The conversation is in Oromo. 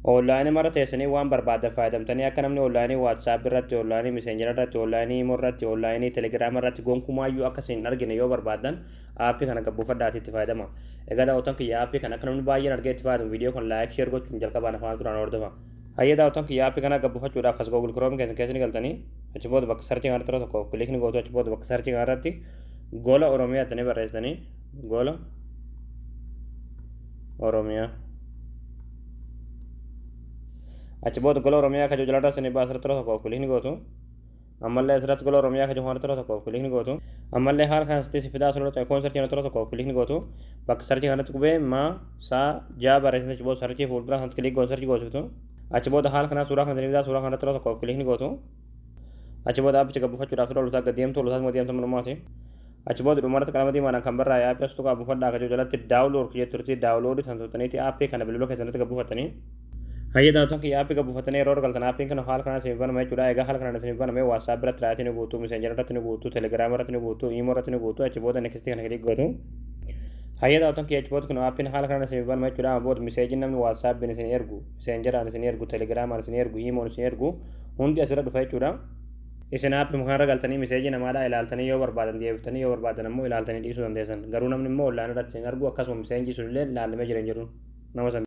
Online mara teessanii waan barbaadan fayyadamtanii akka namni online WhatsApp irratti, online Messenger irratti, online Imo irratti, online Telegram irratti gonkumaayyuu akka isin hin argine yoo barbaadan app kana gabbuufadhaatii itti fayyadama. Egaa daawwattoon kiyya app kana akka namni baay'een argee itti fayyadamu viidiyoo kana like, share gochuun jalqabaan afaan duraan hordofa. Hayyee daawwattoon kiyya app kana gabbuufachuudhaaf as Google Chrome keessan keessa ni galtanii achi booda bakka search kanarratti yeroo tokko click ni gootu. Achi booda bakka search kanarratti Gola Oromiyaa jettanii barreessitanii, Gola Oromiyaa. Achi booda Gola Oromiyaa kan jalarraa isinii baasa irratti yeroo tokko click ni gootu. Ammallee asirratti Gola Oromiyaa kan jiru yeroo tokko click ni gootu. Ammallee haala kana sitti si fidaa asirratti icon search yeroo tokko click ni gootu. Bakka search kanatti qubee ma sa ja barreessitanii achi booda search fuuldura sanatti click gootu, search goosiftu. Achi booda haala kanaa suuraa kana isinii fidaa, suuraa kanatti yeroo tokko click ni gootu. Achi booda aappicha gabbuufachuudhaaf yeroo lutaa gad deemtu, lutaas immoo deemtu malumaati. Achi booda dhumarratti qalama diimaadhaan kan barraa'e app as tuqaa buufadhaa kan jiru jalatti download jetturti, download san tuqxaniiti app kana bilbila keessanitti gabbuufattanii. Hayyee daawwattoon kiyya app gabbuufattanii yeroo galtan aappiin kana haala kanaan isiniif banama jechuudha. Egaa haala kanaan isiniif baname WhatsApp irratti right ni guutuu, Messenger irratti ni guutuu, Telegram irratti ni guutuu, Imo irratti ni guutuu. Achi booda next kana click gootu. Hayyee daawwattoon kiyya achi booda kun aappiin haala kanaan isiniif banama jechuudha. Amma booda messageiin namni WhatsAppiin isin ergu, Messengeraan isin ergu, Telegramaan isin ergu, Imoon isin ergu hundi asirra dhufa jechuudha. Isin app kanarra galtanii message namaadhaa ilaaltanii yoo barbaadan deebiftanii, yoo barbaadan ammoo ilaaltanii dhiisuu dandeessan. Garuu namni immoo online irratti isin argu, akkasuma message sunillee ilaalamee jira hin jedhu nama san.